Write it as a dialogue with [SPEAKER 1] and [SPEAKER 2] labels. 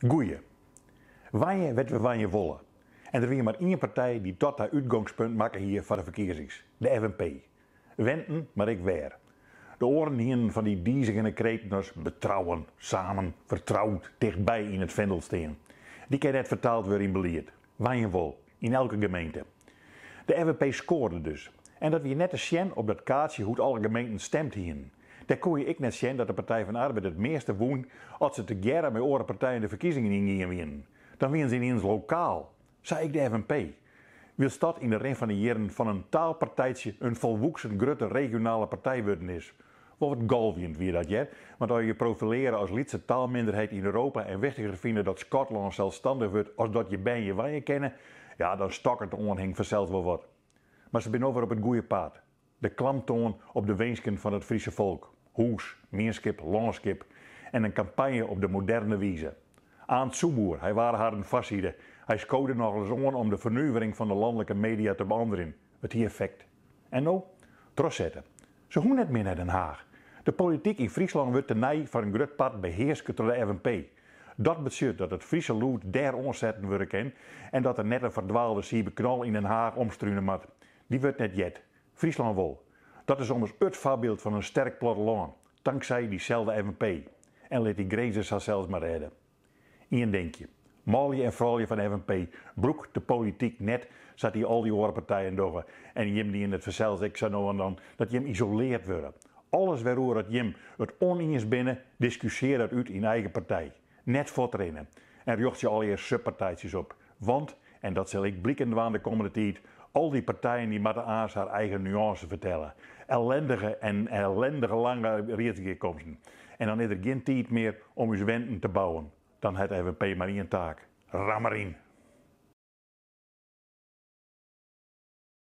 [SPEAKER 1] Goeie. Wenje wêr't we wenje wolle. En der wie mar ien partij dy't dat ta útgongspunt makke hie foar de ferkiezings, de FNP. Wenten, mar ek wêr. De oaren hienen fan dy dizigene kreten as betrouwen, samen, vertrouwd, tichtby yn it findel stean. Dy kin net fertaald wurde yn belied. Wenje wol, yn elke gemeente. De FNP skoarde dus. En dat wie net te sjen op dat kaartsje hoe't alle gemeenten stemd hienen. Dêr koe je ek net sjen dat de Partij van de Arbeid it measte wûn as se tegearre mei oare partijen de ferkiezingen yngien wienen. Dan wienen se yniens lokaal. Sa ek de FNP. Wylst dat yn de rin fan de jierren fan in taalpartijtsje in folwoeksen grutte regionale partij wurden is. Wol wat golvjend wie dat hear, want as je je profileare as lytse taalminderheid yn Europa en wichtiger fine dat Skotlân selsstannich wurdt as dat je bern hjir wenje kinne, ja dan stokket de oanhing fansels wol wat. Mar se binne no wer op it goeie paad. De klamtoan op de winsken fan it Friese folk, hûs, mienskip, lânskip en in kampanje op de moderne wize. Aant Soepboer, hy waard harren foarside. Hy skode nochris oan om de fernuvering fan de lanlike media te beanderjen. It hie effekt. En no? Trochsette. Se hoege net mear nei Den Haach. De polityk yn Fryslân wurdt tenei foar in grut part behearske troch de FNP. Dat betsjut dat it Friese lûd dêr oansetten wurde kin en dat der net in ferdwaalde Sybe Knol yn Den Haach omstrune moat. Dy wurdt net heard. Fryslân wol. Dat is ommers it foarbyld fan in sterk plattelân, tanksij dyselde FNP. En lit dy Grinzers harsels mar rêde. Ien dinkje, manlju en froulju fan FNP, brûk de polityk net sa't dy al dy oare partijen dogge. En jim dienen it fansels ek sa no en dan, dat jim isoleard wurde. Alles wêroer at jim it ûniens binne, diskussear dat út yn eigen partij. Net fuortrinne en rjochtsje allegear subpartijtsjes op. Want, en dat sil ek bliken dwaan de kommende tiid, al dy partijen dy moatte aanst har eigen nuânse fertelle. Ellendige en ellendige lange riedsgearkomsten. En dan is der gjin tiid mear om ús wenten te bouwen. Dan hat FNP mar ien taak, ram deryn!